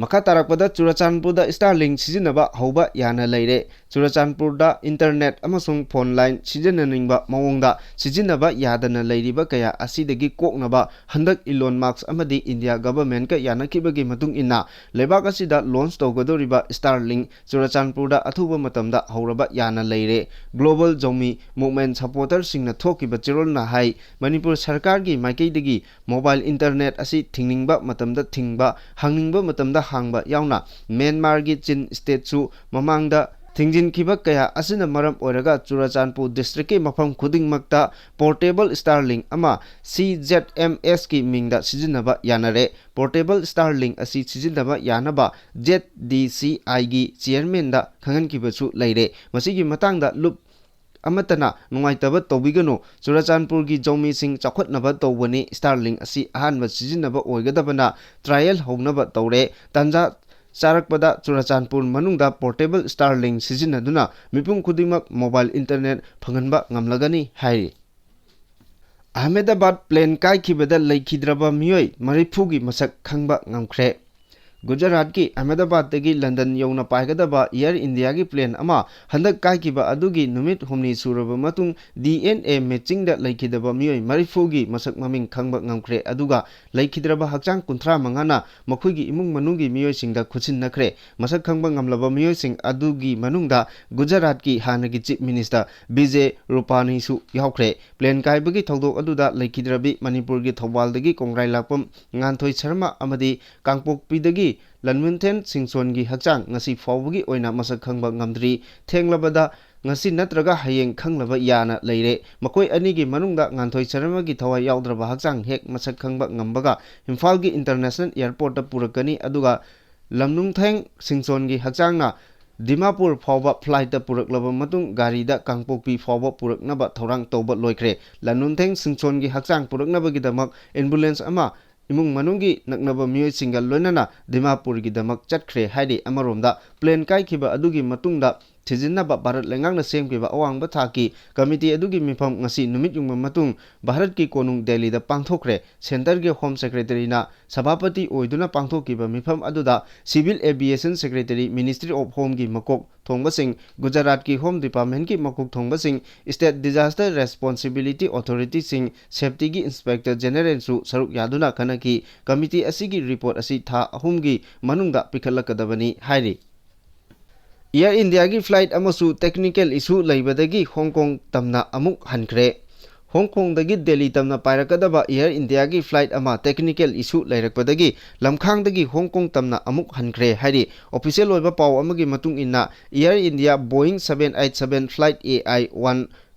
ꯃꯈꯥ ꯇꯥꯔꯛꯄꯗ ꯆꯨꯔꯆꯥꯟꯄꯨꯔꯗ ꯁ꯭ꯇꯥꯔꯂꯤꯡ ꯁꯤꯖꯤꯟꯅꯕ ꯍꯧꯕ ꯌꯥꯅ ꯂꯩꯔꯦ꯫ ꯆꯨꯔꯆꯥꯟꯄꯨꯔꯗ ꯏꯟꯇꯔꯅꯦꯠ ꯑꯃꯁꯨꯡ ꯐꯣꯟ ꯂꯥꯏꯟ ꯁꯤꯖꯤꯟꯅꯅꯤꯡꯕ ꯃꯑꯣꯡꯗ ꯁꯤꯖꯤꯟꯅꯕ ꯌꯥꯗꯅ ꯂꯩꯔꯤꯕ ꯀꯌꯥ ꯑꯁꯤꯗꯒꯤ ꯀꯣꯛꯅꯕ ꯍꯟꯗꯛ ꯏꯂꯣꯟ ꯃꯥꯁꯛ ꯑꯃꯗꯤ ꯏꯟꯗꯤꯌꯥ ꯒꯚꯔꯟꯃꯦꯟꯠꯀ ꯌꯥꯅꯈꯤꯕꯒꯤ ꯃꯇꯨꯡ ꯏꯟꯅ ꯂꯩꯕꯥꯛ ꯑꯁꯤꯗ ꯂꯣꯟꯆ ꯇꯧꯒꯗꯧꯔꯤꯕ ꯁ꯭ꯇꯥꯔꯂꯤꯡ ꯆꯨꯔꯆꯥꯟꯄꯨꯔꯗ ꯑꯊꯨꯕ ꯃꯇꯝꯗ ꯍꯧꯔꯕ ꯌꯥꯅ ꯂꯩꯔꯦ꯫ ꯒ꯭ꯂꯣꯕꯜ ꯖꯧꯃꯤ ꯃꯨꯚꯃꯦꯟꯠ ꯁꯄꯣꯔꯇꯔꯁꯤꯡꯅ ꯊꯣꯛꯈꯤꯕ ꯆꯦꯔꯣꯜꯅ ꯍꯥꯏ, ꯃꯅꯤꯄꯨꯔ ꯁꯔꯀꯥꯔꯒꯤ ꯃꯥꯏꯀꯩꯗꯒꯤ ꯃꯣꯕꯥꯏꯜ ꯏꯟꯇꯔꯅꯦꯠ ꯑꯁꯤ ꯊꯤꯡꯅꯤꯡꯕ ꯃꯇꯝꯗ ꯊꯤꯡꯕ, ꯍꯥꯡꯅꯤꯡꯕ ꯃꯇꯝꯗ ꯍꯥꯡꯕ ꯌꯥꯎꯅ ꯃ꯭ꯌꯥꯟꯃꯥꯔꯒꯤ ꯆꯤꯟ ꯁ꯭ꯇꯦꯠꯁꯨ ꯃꯃꯥꯡꯗ ꯊꯤꯡꯖꯤꯟꯈꯤꯕ ꯀꯌꯥ ꯑꯁꯤꯅ ꯃꯔꯝ ꯑꯣꯏꯔꯒ ꯆꯨꯔꯆꯥꯟꯄꯨꯔ ꯗꯤꯁꯇ꯭ꯔꯤꯛꯀꯤ ꯃꯐꯝ ꯈꯨꯗꯤꯡꯃꯛꯇ ꯄꯣꯔꯇꯦꯕꯜ ꯁ꯭ꯇꯥꯔꯂꯤꯡ ꯑꯃ ꯁꯤ ꯖꯦꯗ ꯑꯦꯝ ꯑꯦꯁꯀꯤ ꯃꯤꯡꯗ ꯁꯤꯖꯤꯟꯅꯕ ꯌꯥꯅꯔꯦ꯫ ꯄꯣꯔꯇꯦꯕꯜ ꯁ꯭ꯇꯥꯔꯂꯤꯡ ꯑꯁꯤ ꯁꯤꯖꯤꯟꯅꯕ ꯌꯥꯅꯕ ꯖꯦꯗ ꯗꯤ ꯁꯤ ꯑꯥꯏꯒꯤ ꯆꯤꯌꯔꯃꯦꯟꯗ ꯈꯪꯍꯟꯈꯤꯕꯁꯨ ꯂꯩꯔꯦ꯫ ꯃꯁꯤꯒꯤ ꯃꯇꯥꯡꯗ ꯂꯨꯞ ꯑꯃꯠꯇꯅ ꯅꯨꯡꯉꯥꯏꯇꯕ ꯇꯧꯕꯤꯒꯅꯨ꯫ ꯆꯨꯔꯆꯥꯟꯄꯨꯔꯒꯤ ꯖꯧꯃꯤꯁꯤꯡ ꯆꯥꯎꯈꯠꯅꯕ ꯇꯧꯕꯅꯤ꯫ ꯁ꯭ꯇꯥꯔꯂꯤꯡ ꯑꯁꯤ ꯑꯍꯥꯟꯕ ꯁꯤꯖꯤꯟꯅꯕ ꯑꯣꯏꯒꯗꯕꯅ ꯇ꯭ꯔꯥꯏꯌꯦꯜ ꯍꯧꯅꯕ ꯇꯧꯔꯦ꯫ ꯇꯥꯟꯖꯥ ꯆꯥꯔꯛꯄꯗ ꯆꯨꯔꯆꯥꯟꯄꯨꯔ ꯃꯅꯨꯡꯗ ꯄꯣꯔꯇꯦꯕꯜ ꯁ꯭ꯇꯥꯔꯂꯤꯡ ꯁꯤꯖꯤꯟꯅꯗꯨꯅ ꯃꯤꯄꯨꯝ ꯈꯨꯗꯤꯡꯃꯛ ꯃꯣꯕꯥꯏꯜ ꯏꯟꯇꯔꯅꯦꯠ ꯐꯪꯍꯟꯕ ꯉꯝꯂꯒꯅꯤ ꯍꯥꯏꯔꯤ꯫ ꯑꯍꯃꯦꯗꯕꯥꯗ ꯄ꯭ꯂꯦꯟ ꯀꯥꯏꯈꯤꯕꯗ ꯂꯩꯈꯤꯗ꯭ꯔꯕ ꯃꯤꯑꯣꯏ ꯃꯔꯤꯐꯨꯒꯤ ꯃꯁꯛ ꯈꯪꯕ ꯉꯝꯈ꯭ꯔꯦ꯫ ꯒꯨꯖꯔꯥꯠꯀꯤ ꯑꯍꯃꯦꯗꯥꯕꯥꯗꯇꯒꯤ ꯂꯟꯗꯟ ꯌꯧꯅ ꯄꯥꯏꯒꯗꯕ Air Indiaꯒꯤ plane ꯑꯃ ꯍꯟꯗꯛ ꯀꯥꯏꯈꯤꯕ ꯑꯗꯨꯒꯤ ꯅꯨꯃꯤꯠ ꯍꯨꯝꯅꯤ ꯁꯨꯔꯕ ꯃꯇꯨꯡ D N A matchingꯗ ꯂꯩꯈꯤꯗꯕ ꯃꯤꯑꯣꯏ ꯃꯔꯤꯐꯨꯒꯤ ꯃꯁꯛ ꯃꯃꯤꯡ ꯈꯪꯕ ꯉꯝꯈ꯭ꯔꯦ, ꯑꯗꯨꯒ ꯂꯩꯈꯤꯗ꯭ꯔꯕ ꯍꯛꯆꯥꯡ ꯀꯨꯟꯊ꯭ꯔꯥ ꯃꯉꯥꯅ ꯃꯈꯣꯏꯒꯤ ꯏꯃꯨꯡ ꯃꯅꯨꯡꯒꯤ ꯃꯤꯑꯣꯏꯁꯤꯡꯗ ꯈꯨꯠꯁꯤꯟꯅꯈ꯭ꯔꯦ꯫ ꯃꯁꯛ ꯈꯪꯕ ꯉꯝꯂꯕ ꯃꯤꯑꯣꯏꯁꯤꯡ ꯑꯗꯨꯒꯤ ꯃꯅꯨꯡꯗ ꯒꯨꯖꯔꯥꯠꯀꯤ ꯍꯥꯟꯅꯒꯤ Chief Minister ꯕꯤꯖꯦ ꯔꯨꯄꯥꯅꯤꯁꯨ ꯌꯥꯎꯈ꯭ꯔꯦ꯫ Plane ꯀꯥꯏꯕꯒꯤ ꯊꯧꯗꯣꯛ ꯑꯗꯨꯗ ꯂꯩꯈꯤꯗ꯭ꯔꯕꯤ ꯃꯅꯤꯄꯨꯔꯒꯤ ꯊꯧꯕꯥꯜꯗꯒꯤ ꯀꯣꯡꯒ꯭ꯔꯥꯏ ꯂꯥꯛꯄꯝ ꯉꯥꯟꯊꯣꯏ ꯁꯔꯃ ꯑꯃꯗꯤ ꯀꯥꯡꯄꯣꯛꯄꯤꯗꯒꯤ ꯂꯟꯃꯨꯟꯊꯦꯟ ꯁꯤꯡꯆꯣꯟꯒꯤ ꯍꯛꯆꯥꯡ ꯉꯁꯤ ꯐꯥꯎꯕꯒꯤ ꯑꯣꯏꯅ ꯃꯁꯛ ꯈꯪꯕ ꯉꯝꯗ꯭ꯔꯤ꯫ ꯊꯦꯡꯂꯕꯗ ꯉꯁꯤ ꯅꯠꯇ꯭ꯔꯒ ꯍꯌꯦꯡ ꯈꯪꯂꯕ ꯌꯥꯅ ꯂꯩꯔꯦ꯫ ꯃꯈꯣꯏ ꯑꯅꯤꯒꯤ ꯃꯅꯨꯡꯗ ꯉꯥꯟꯊꯣꯏ ꯁꯔꯃꯒꯤ ꯊꯋꯥꯏ ꯌꯥꯎꯗ꯭ꯔꯕ ꯍꯛꯆꯥꯡ ꯍꯦꯛ ꯃꯁꯛ ꯈꯪꯕ ꯉꯝꯕꯒ ꯏꯝꯐꯥꯜꯒꯤ International Airportꯇ ꯄꯨꯔꯛꯀꯅꯤ, ꯑꯗꯨꯒ ꯂꯝꯅꯨꯡꯊꯦꯡ ꯁꯤꯡꯆꯣꯟꯒꯤ ꯍꯛꯆꯥꯡꯅ ꯗꯤꯃꯥꯄꯨꯔ ꯐꯥꯎꯕ flightꯇ ꯄꯨꯔꯛꯂꯕ ꯃꯇꯨꯡ ꯒꯥꯔꯤꯗ ꯀꯥꯡꯄꯣꯛꯄꯤ ꯐꯥꯎꯕ ꯄꯨꯔꯛꯅꯕ ꯊꯧꯔꯥꯡ ꯇꯧꯕ ꯂꯣꯏꯈ꯭ꯔꯦ꯫ ꯂꯟꯅꯨꯟꯊꯦꯡ ꯁꯤꯡꯆꯣꯟꯒꯤ ꯍꯛꯆꯥꯡ ꯄꯨꯔꯛꯅꯕꯒꯤꯗꯃꯛ ambulance ꯑꯃ ꯏꯃꯨꯡ ꯃꯅꯨꯡꯒꯤ ꯅꯛꯅꯕ ꯃꯤꯑꯣꯏꯁꯤꯡꯒ ꯂꯣꯏꯅꯅ ꯗꯤꯃꯥꯄꯨꯔꯒꯤꯗꯃꯛ ꯆꯠꯈ꯭ꯔꯦ ꯍꯥꯏꯔꯤ꯫ ꯑꯃꯔꯣꯝꯗ, plane ꯀꯥꯏꯈꯤꯕ ꯑꯗꯨꯒꯤ ꯃꯇꯨꯡꯗ ꯊꯤꯖꯤꯟꯅꯕ ꯚꯥꯔꯠ ꯂꯩꯉꯥꯛꯅ ꯁꯦꯝꯈꯤꯕ ꯑꯋꯥꯡꯕ ꯊꯥꯛꯀꯤ committee ꯑꯗꯨꯒꯤ ꯃꯤꯐꯝ ꯉꯁꯤ ꯅꯨꯃꯤꯠ ꯌꯨꯡꯕ ꯃꯇꯨꯡ ꯚꯥꯔꯠꯀꯤ ꯀꯣꯅꯨꯡ ꯗꯦꯜꯂꯤꯗ ꯄꯥꯡꯊꯣꯛꯈ꯭ꯔꯦ꯫ Centreꯒꯤ Home Secretaryꯅ ꯁꯚꯥꯄꯇꯤ ꯑꯣꯏꯗꯨꯅ ꯄꯥꯡꯊꯣꯛꯈꯤꯕ ꯃꯤꯐꯝ ꯑꯗꯨꯗ Civil Aviation Secretary, Ministry of Homeꯒꯤ ꯃꯀꯣꯛ ꯊꯣꯡꯕꯁꯤꯡ, ꯒꯨꯖꯔꯥꯠꯀꯤ Home Departmentꯀꯤ ꯃꯀꯣꯛ ꯊꯣꯡꯕꯁꯤꯡ, State Disaster Responsibility Authorityꯁꯤꯡ, Safetyꯒꯤ Inspector Generalꯁꯨ ꯁꯔꯨꯛ ꯌꯥꯗꯨꯅ ꯈꯟꯅꯈꯤ꯫ Committee ꯑꯁꯤꯒꯤ report ꯑꯁꯤ ꯊꯥ ꯑꯍꯨꯝꯒꯤ ꯃꯅꯨꯡꯗ ꯄꯤꯈꯠꯂꯛꯀꯗꯕꯅꯤ ꯍꯥꯏꯔꯤ꯫ Air Indiaꯒꯤ flight ꯑꯃꯁꯨ technical issue ꯂꯩꯕꯗꯒꯤ ꯍꯣꯡ ꯀꯣꯡ ꯇꯝꯅ ꯑꯃꯨꯛ ꯍꯟꯈ꯭ꯔꯦ꯫ ꯍꯣꯡ ꯀꯣꯡꯗꯒꯤ ꯗꯦꯜꯂꯤ ꯇꯝꯅ ꯄꯥꯏꯔꯛꯀꯗꯕ Air Indiaꯒꯤ flight ꯑꯃ technical issue ꯂꯩꯔꯛꯄꯗꯒꯤ ꯂꯝꯈꯥꯡꯗꯒꯤ ꯍꯣꯡ ꯀꯣꯡ ꯇꯝꯅ ꯑꯃꯨꯛ ꯍꯟꯈ꯭ꯔꯦ ꯍꯥꯏꯔꯤ꯫ Official ꯑꯣꯏꯕ ꯄꯥꯎ ꯑꯃꯒꯤ ꯃꯇꯨꯡ ꯏꯟꯅ, Air India Boeing seven eight seven flight A I one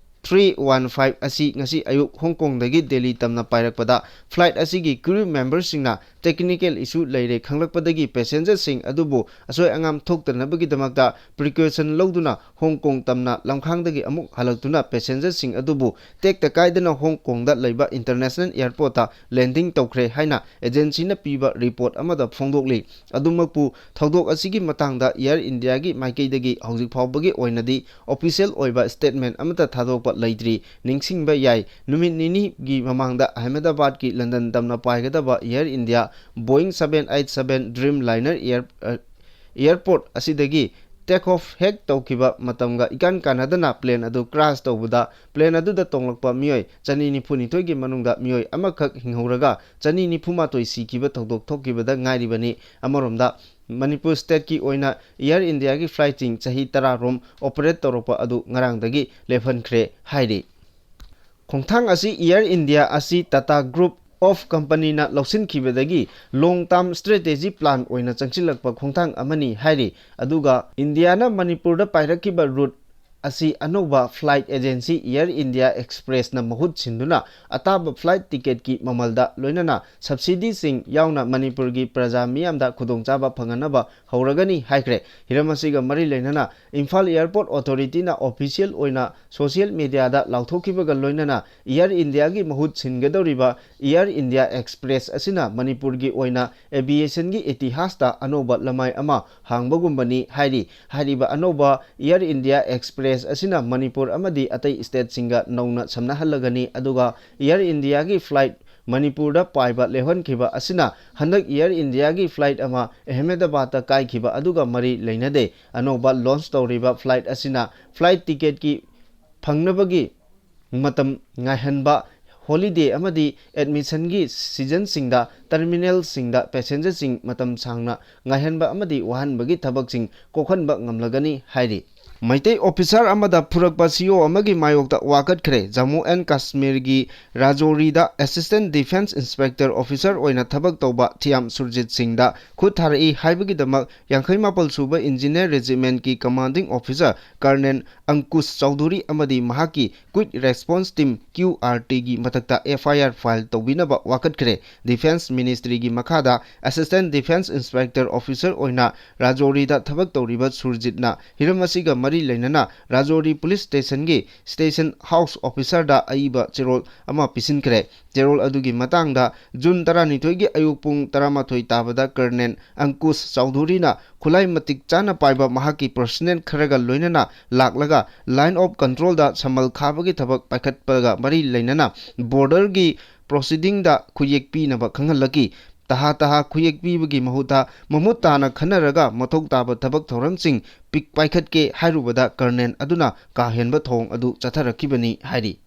three one five ꯑꯁꯤ ꯉꯁꯤ ꯑꯌꯨꯛ ꯍꯣꯡ ꯀꯣꯡꯗꯒꯤ ꯗꯦꯜꯂꯤ ꯇꯝꯅ ꯄꯥꯏꯔꯛꯄꯗ, flight ꯑꯁꯤꯒꯤ crew memberꯁꯤꯡꯅ technical issue ꯂꯩꯔꯦ ꯈꯪꯂꯛꯄꯗꯒꯤ passengerꯁꯤꯡ ꯑꯗꯨꯕꯨ ꯑꯁꯣꯏ ꯑꯉꯥꯝ ꯊꯣꯛꯇꯅꯕꯒꯤꯗꯃꯛꯇ precaution ꯂꯧꯗꯨꯅ ꯍꯣꯡ ꯀꯣꯡ ꯇꯝꯅ ꯂꯝꯈꯥꯡꯗꯒꯤ ꯑꯃꯨꯛ ꯍꯜꯂꯛꯇꯨꯅ passengerꯁꯤꯡ ꯑꯗꯨꯕꯨ ꯇꯦꯛꯇ ꯀꯥꯏꯗꯅ ꯍꯣꯡ ꯀꯣꯡꯗ ꯂꯩꯕ International Airportꯇ landing ꯇꯧꯈ꯭ꯔꯦ ꯍꯥꯏꯅ agencyꯅ ꯄꯤꯕ report ꯑꯃꯗ ꯐꯣꯡꯗꯣꯛꯂꯤ꯫ ꯑꯗꯨꯃꯛꯄꯨ, ꯊꯧꯗꯣꯛ ꯑꯁꯤꯒꯤ ꯃꯇꯥꯡꯗ Air Indiaꯒꯤ ꯃꯥꯏꯀꯩꯗꯒꯤ ꯍꯧꯖꯤꯛ ꯐꯥꯎꯕꯒꯤ ꯑꯣꯏꯅꯗꯤ official ꯑꯣꯏꯕ statement ꯑꯃꯠꯇ ꯊꯥꯗꯣꯛꯄ ꯂꯩꯇ꯭ꯔꯤ꯫ ꯅꯤꯡꯁꯤꯡꯕ ꯌꯥꯏ, ꯅꯨꯃꯤꯠ ꯅꯤꯅꯤꯒꯤ ꯃꯃꯥꯡꯗ ꯑꯍꯃꯦꯗꯥꯕꯥꯗꯀꯤ ꯂꯟꯗꯟ ꯇꯝꯅ ꯄꯥꯏꯒꯗꯕ Air India Boeing seven eight seven Dreamliner air, ꯑ, airport ꯑꯁꯤꯗꯒꯤ take off ꯍꯦꯛ ꯇꯧꯈꯤꯕ ꯃꯇꯝꯒ ꯏꯀꯥꯟ ꯀꯥꯟꯅꯗꯅ plane ꯑꯗꯨ crash ꯇꯧꯕꯗ plane ꯑꯗꯨꯗ ꯇꯣꯡꯂꯛꯄ ꯃꯤꯑꯣꯏ ꯆꯅꯤ ꯅꯤꯐꯨ ꯅꯤꯊꯣꯏꯒꯤ ꯃꯅꯨꯡꯗ ꯃꯤꯑꯣꯏ ꯑꯃꯈꯛ ꯍꯤꯡꯍꯧꯔꯒ ꯆꯅꯤ ꯅꯤꯐꯨ ꯃꯥꯊꯣꯏ ꯁꯤꯈꯤꯕ ꯊꯧꯗꯣꯛ ꯊꯣꯛꯈꯤꯕꯗ ꯉꯥꯏꯔꯤꯕꯅꯤ꯫ ꯑꯃꯔꯣꯝꯗ ꯃꯅꯤꯄꯨꯔ stateꯀꯤ ꯑꯣꯏꯅ Air Indiaꯒꯤ flightꯁꯤꯡ ꯆꯍꯤ ꯇꯔꯥ ꯔꯣꯝ operate ꯇꯧꯔꯛꯄ ꯑꯗꯨ ꯉꯔꯥꯡꯗꯒꯤ ꯂꯦꯞꯍꯟꯈ꯭ꯔꯦ ꯍꯥꯏꯔꯤ꯫ ꯈꯣꯡꯊꯥꯡ ꯑꯁꯤ Air India ꯑꯁꯤ Tata Group of Companyꯅ ꯂꯧꯁꯤꯟꯈꯤꯕꯗꯒꯤ long term strategy plan ꯑꯣꯏꯅ ꯆꯪꯁꯤꯜꯂꯛꯄ ꯈꯣꯡꯊꯥꯡ ꯑꯃꯅꯤ ꯍꯥꯏꯔꯤ꯫ ꯑꯗꯨꯒ ꯏꯟꯗꯤꯌꯥꯅ ꯃꯅꯤꯄꯨꯔꯗ ꯄꯥꯏꯔꯛꯈꯤꯕ route ꯑꯁꯤ ꯑꯅꯧꯕ flight agency Air India Expressꯅ ꯃꯍꯨꯠ ꯁꯤꯟꯗꯨꯅ ꯑꯇꯥꯕ flight ticketꯀꯤ ꯃꯃꯜꯗ ꯂꯣꯏꯅꯅ subsidyꯁꯤꯡ ꯌꯥꯎꯅ ꯃꯅꯤꯄꯨꯔꯒꯤ ꯄ꯭ꯔꯖꯥ ꯃꯤꯌꯥꯝꯗ ꯈꯨꯗꯣꯡꯆꯥꯕ ꯐꯪꯍꯟꯅꯕ ꯍꯧꯔꯒꯅꯤ ꯍꯥꯏꯈ꯭ꯔꯦ꯫ ꯍꯤꯔꯝ ꯑꯁꯤꯒ ꯃꯔꯤ ꯂꯩꯅꯅ ꯏꯝꯐꯥꯜ Airport Authorityꯅ official ꯑꯣꯏꯅ social mediaꯗ ꯂꯥꯎꯊꯣꯛꯈꯤꯕꯒ ꯂꯣꯏꯅꯅ Air Indiaꯒꯤ ꯃꯍꯨꯠ ꯁꯤꯟꯒꯗꯧꯔꯤꯕ Air India Express ꯑꯁꯤꯅ ꯃꯅꯤꯄꯨꯔꯒꯤ ꯑꯣꯏꯅ aviationꯒꯤ ꯏꯇꯤꯍꯥꯁꯇ ꯑꯅꯧꯕ ꯂꯃꯥꯏ ꯑꯃ ꯍꯥꯡꯕꯒꯨꯝꯕꯅꯤ ꯍꯥꯏꯔꯤ꯫ ꯍꯥꯏꯔꯤꯕ ꯑꯅꯧꯕ Air India Express ꯑꯁꯤꯅ ꯃꯅꯤꯄꯨꯔ ꯑꯃꯗꯤ ꯑꯇꯩ stateꯁꯤꯡꯒ ꯅꯧꯅ ꯁꯝꯅꯍꯜꯂꯒꯅꯤ꯫ ꯑꯗꯨꯒ Air Indiaꯒꯤ flight ꯃꯅꯤꯄꯨꯔꯗ ꯄꯥꯏꯕ ꯂꯦꯞꯍꯟꯈꯤꯕ ꯑꯁꯤꯅ ꯍꯟꯗꯛ Air Indiaꯒꯤ flight ꯑꯃ ꯑꯍꯃꯦꯗꯕꯥꯗꯇ ꯀꯥꯏꯈꯤꯕ ꯑꯗꯨꯒ ꯃꯔꯤ ꯂꯩꯅꯗꯦ꯫ ꯑꯅꯧꯕ launch ꯇꯧꯔꯤꯕ flight ꯑꯁꯤꯅ flight ticketꯀꯤ ꯐꯪꯅꯕꯒꯤ ꯃꯇꯝ ꯉꯥꯏꯍꯟꯕ, holiday ꯑꯃꯗꯤ admissionꯒꯤ seasonꯁꯤꯡꯗ terminalꯁꯤꯡꯗ passengerꯁꯤꯡ ꯃꯇꯝ ꯁꯥꯡꯅ ꯉꯥꯏꯍꯟꯕ ꯑꯃꯗꯤ ꯋꯥꯍꯟꯕꯒꯤ ꯊꯕꯛꯁꯤꯡ ꯀꯣꯛꯍꯟꯕ ꯉꯝꯂꯒꯅꯤ ꯍꯥꯏꯔꯤ꯫ ꯃꯩꯇꯩ officer ꯑꯃꯗ ꯐꯨꯔꯛꯄ CO ꯑꯃꯒꯤ ꯃꯥꯌꯣꯛꯇ ꯋꯥꯀꯠꯈ꯭ꯔꯦ꯫ Jammu and ꯀꯥꯁꯃꯤꯔꯒꯤ ꯔꯥꯖꯣꯔꯤꯗ Assistant Defence Inspector Officer ꯑꯣꯏꯅ ꯊꯕꯛ ꯇꯧꯕ ꯊꯤꯌꯥꯝ ꯁꯨꯔꯖꯤꯠ ꯁꯤꯡꯗ ꯈꯨꯠ ꯊꯥꯔꯛꯏ ꯍꯥꯏꯕꯒꯤꯗꯃꯛ ꯌꯥꯡꯈꯩ ꯃꯥꯄꯜ ꯁꯨꯕ Engineer Regimentꯀꯤ Commanding Officer Colonel ꯑꯪꯀꯨꯁ Chaudhuri ꯑꯃꯗꯤ ꯃꯍꯥꯛꯀꯤ Quick Response Team, QRTꯒꯤ ꯃꯊꯛꯇ FIR file ꯇꯧꯕꯤꯅꯕ ꯋꯥꯀꯠꯈ꯭ꯔꯦ꯫ Defence Ministryꯒꯤ ꯃꯈꯥꯗ Assistant Defence Inspector Officer ꯑꯣꯏꯅ ꯔꯥꯖꯣꯔꯤꯗ ꯊꯕꯛ ꯇꯧꯔꯤꯕ ꯁꯨꯔꯖꯤꯠꯅ ꯍꯤꯔꯝ ꯑꯁꯤꯒ ꯃꯔꯤ ꯂꯩꯅꯅ ꯔꯥꯖꯣꯔꯤ Police Stationꯒꯤ Station House Officerꯗ ꯑꯏꯕ ꯆꯦꯔꯣꯜ ꯑꯃ ꯄꯤꯁꯤꯟꯈ꯭ꯔꯦ꯫ ꯆꯦꯔꯣꯜ ꯑꯗꯨꯒꯤ ꯃꯇꯥꯡꯗ ꯖꯨꯟ ꯇꯔꯥꯅꯤꯊꯣꯏꯒꯤ ꯑꯌꯨꯛ ꯄꯨꯡ ꯇꯔꯥꯃꯥꯊꯣꯏ ꯇꯥꯕꯗ Colonel ꯑꯪꯀꯨꯁ ꯆꯧꯙꯨꯔꯤꯅ ꯈꯨꯠꯂꯥꯏ ꯃꯇꯤꯛ ꯆꯥꯅ ꯄꯥꯏꯕ ꯃꯍꯥꯛꯀꯤ personnel ꯈꯔꯒ ꯂꯣꯏꯅꯅ ꯂꯥꯛꯂꯒ Line of Controlꯗ ꯁꯝꯃꯜ ꯈꯥꯕꯒꯤ ꯊꯕꯛ ꯄꯥꯏꯈꯠꯄꯒ ꯃꯔꯤ ꯂꯩꯅꯅ borderꯒꯤ proceedingꯗ ꯈꯨꯌꯦꯛ ꯄꯤꯅꯕ ꯈꯪꯍꯜꯂꯛꯈꯤ꯫ ꯇꯍꯥ ꯇꯍꯥ ꯈꯨꯌꯦꯛ ꯄꯤꯕꯒꯤ ꯃꯍꯨꯠꯇ ꯃꯃꯨꯠ ꯇꯥꯅ ꯈꯟꯅꯔꯒ ꯃꯊꯧ ꯇꯥꯕ ꯊꯕꯛ ꯊꯧꯔꯝꯁꯤꯡ ꯄꯤꯛ ꯄꯥꯏꯈꯠꯀꯦ ꯍꯥꯏꯔꯨꯕꯗ ꯀꯔꯅꯦꯜ ꯑꯗꯨꯅ ꯀꯥ ꯍꯦꯟꯕ ꯊꯧꯑꯣꯡ ꯑꯗꯨ ꯆꯠꯊꯔꯛꯈꯤꯕꯅꯤ ꯍꯥꯏꯔꯤ꯫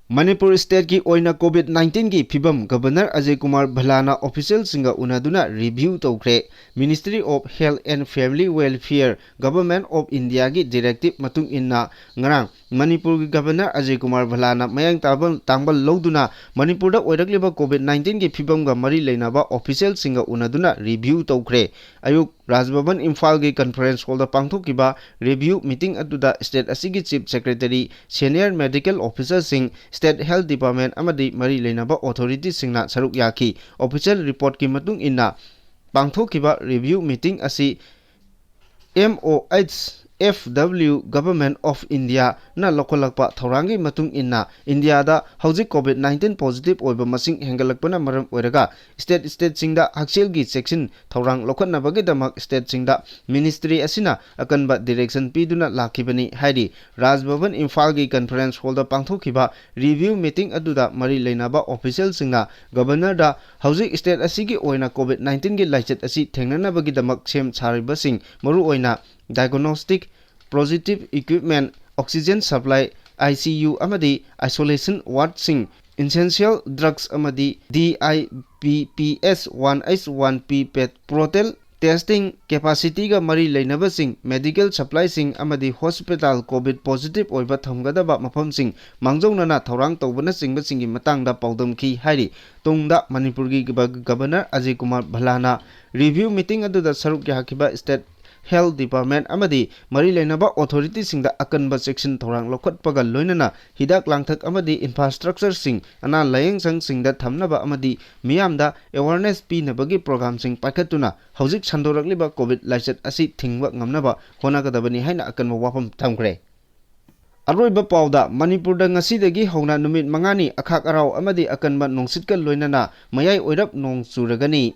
ꯃꯅꯤꯄꯨꯔ stateꯀꯤ ꯑꯣꯏꯅ COVID nineteenꯒꯤ ꯐꯤꯕꯝ Governor ꯑꯖꯌ ꯀꯨꯃꯥꯔ ꯚꯜꯂꯥꯅ officialꯁꯤꯡꯒ ꯎꯅꯗꯨꯅ review ꯇꯧꯈ꯭ꯔꯦ꯫ Ministry of Health and Family Welfare, Government of Indiaꯒꯤ directive ꯃꯇꯨꯡ ꯏꯟꯅ ꯉꯔꯥꯡ ꯃꯅꯤꯄꯨꯔꯒꯤ Governor ꯑꯖꯌ ꯀꯨꯃꯥꯔ ꯚꯜꯂꯥꯅ ꯃꯌꯥꯡ ꯇꯥꯕ-, ꯇꯥꯡꯕ ꯂꯧꯗꯨꯅ ꯃꯅꯤꯄꯨꯔꯗ ꯑꯣꯏꯔꯛꯂꯤꯕ COVID nineteenꯒꯤ ꯐꯤꯕꯝꯒ ꯃꯔꯤ ꯂꯩꯅꯕ officialꯁꯤꯡꯒ ꯎꯅꯗꯨꯅ review ꯇꯧꯈ꯭ꯔꯦ꯫ ꯑꯌꯨꯛ ꯔꯥꯖ ꯚꯕꯟ ꯏꯝꯐꯥꯜꯒꯤ conference hallꯗ ꯄꯥꯡꯊꯣꯛꯈꯤꯕ review meeting ꯑꯗꯨꯗ state ꯑꯁꯤꯒꯤ Chief Secretary, senior medical officerꯁꯤꯡ, state health department ꯑꯃꯗꯤ ꯃꯔꯤ ꯂꯩꯅꯕ authorityꯁꯤꯡꯅ ꯁꯔꯨꯛ ꯌꯥꯈꯤ꯫ Official reportꯀꯤ ꯃꯇꯨꯡ ꯏꯟꯅ ꯄꯥꯡꯊꯣꯛꯈꯤꯕ review meeting ꯑꯁꯤ MOHFW Government of Indiaꯅ ꯂꯧꯈꯠꯂꯛꯄ ꯊꯧꯔꯥꯡꯒꯤ ꯃꯇꯨꯡ ꯏꯟꯅ ꯏꯟꯗꯤꯌꯥꯗ ꯍꯧꯖꯤꯛ COVID nineteen positive ꯑꯣꯏꯕ ꯃꯁꯤꯡ ꯍꯦꯟꯒꯠꯂꯛꯄꯅ ꯃꯔꯝ ꯑꯣꯏꯔꯒ state stateꯁꯤꯡꯗ ꯍꯛꯁꯦꯜꯒꯤ ꯆꯦꯛꯁꯤꯟ ꯊꯧꯔꯥꯡ ꯂꯧꯈꯠꯅꯕꯒꯤꯗꯃꯛ stateꯁꯤꯡꯗ ministry ꯑꯁꯤꯅ ꯑꯀꯟꯕ direction ꯄꯤꯗꯨꯅ ꯂꯥꯛꯈꯤꯕꯅꯤ ꯍꯥꯏꯔꯤ꯫ ꯔꯥꯖ ꯚꯕꯟ ꯏꯝꯐꯥꯜꯒꯤ conference hallꯗ ꯄꯥꯡꯊꯣꯛꯈꯤꯕ review meeting ꯑꯗꯨꯗ ꯃꯔꯤ ꯂꯩꯅꯕ officialꯁꯤꯡꯅ Governorꯗ ꯍꯧꯖꯤꯛ state ꯑꯁꯤꯒꯤ ꯑꯣꯏꯅ COVID nineteenꯒꯤ ꯂꯥꯏꯆꯠ ꯑꯁꯤ ꯊꯦꯡꯅꯅꯕꯒꯤꯗꯃꯛ ꯁꯦꯝ ꯁꯥꯔꯤꯕꯁꯤꯡ, ꯃꯔꯨꯑꯣꯏꯅ diagnostic, positive equipment, oxygen supply, ICU ꯑꯃꯗꯤ isolation wardꯁꯤꯡ, essential drugs ꯑꯃꯗꯤ DIPPS one H one P pet portal testing capacityꯒ ꯃꯔꯤ ꯂꯩꯅꯕꯁꯤꯡ, medical supplyꯁꯤꯡ ꯑꯃꯗꯤ hospital COVID positive ꯑꯣꯏꯕ ꯊꯝꯒꯗꯕ ꯃꯐꯝꯁꯤꯡ ꯃꯥꯡꯖꯧꯅꯅ ꯊꯧꯔꯥꯡ ꯇꯧꯕꯅꯆꯤꯡꯕꯁꯤꯡꯒꯤ ꯃꯇꯥꯡꯗ ꯄꯥꯎꯗꯝꯈꯤ ꯍꯥꯏꯔꯤ꯫ ꯇꯨꯡꯗ ꯃꯅꯤꯄꯨꯔꯒꯤ ꯒꯕ-, Governor Ajay Kumar ꯚꯜꯂꯥꯅ review meeting ꯑꯗꯨꯗ ꯁꯔꯨꯛ ꯌꯥꯈꯤꯕ state health department ꯑꯃꯗꯤ ꯃꯔꯤ ꯂꯩꯅꯕ authorityꯁꯤꯡꯗ ꯑꯀꯟꯕ ꯆꯦꯛꯁꯤꯟ ꯊꯧꯔꯥꯡ ꯂꯧꯈꯠꯄꯒ ꯂꯣꯏꯅꯅ ꯍꯤꯗꯥꯛ ꯂꯥꯡꯊꯛ ꯑꯃꯗꯤ infrastructureꯁꯤꯡ ꯑꯅꯥ ꯂꯥꯌꯦꯡꯁꯪꯁꯤꯡꯗ ꯊꯝꯅꯕ ꯑꯃꯗꯤ ꯃꯤꯌꯥꯝꯗ awareness ꯄꯤꯅꯕꯒꯤ programꯁꯤꯡ ꯄꯥꯏꯈꯠꯇꯨꯅ ꯍꯧꯖꯤꯛ ꯁꯟꯗꯣꯔꯛꯂꯤꯕ COVID ꯂꯥꯏꯆꯠ ꯑꯁꯤ ꯊꯤꯡꯕ ꯉꯝꯅꯕ ꯍꯣꯠꯅꯒꯗꯕꯅꯤ ꯍꯥꯏꯅ ꯑꯀꯟꯕ ꯋꯥꯐꯝ ꯊꯝꯈ꯭ꯔꯦ꯫ ꯑꯔꯣꯏꯕ ꯄꯥꯎꯗ, ꯃꯅꯤꯄꯨꯔꯗ ꯉꯁꯤꯗꯒꯤ ꯍꯧꯅ ꯅꯨꯃꯤꯠ ꯃꯉꯥꯅꯤ ꯑꯈꯥꯛ ꯑꯔꯥꯎ ꯑꯃꯗꯤ ꯑꯀꯟꯕ ꯅꯣꯡꯁꯤꯠꯀ ꯂꯣꯏꯅꯅ ꯃꯌꯥꯏ ꯑꯣꯏꯔꯞ ꯅꯣꯡ ꯆꯨꯔꯒꯅꯤ꯫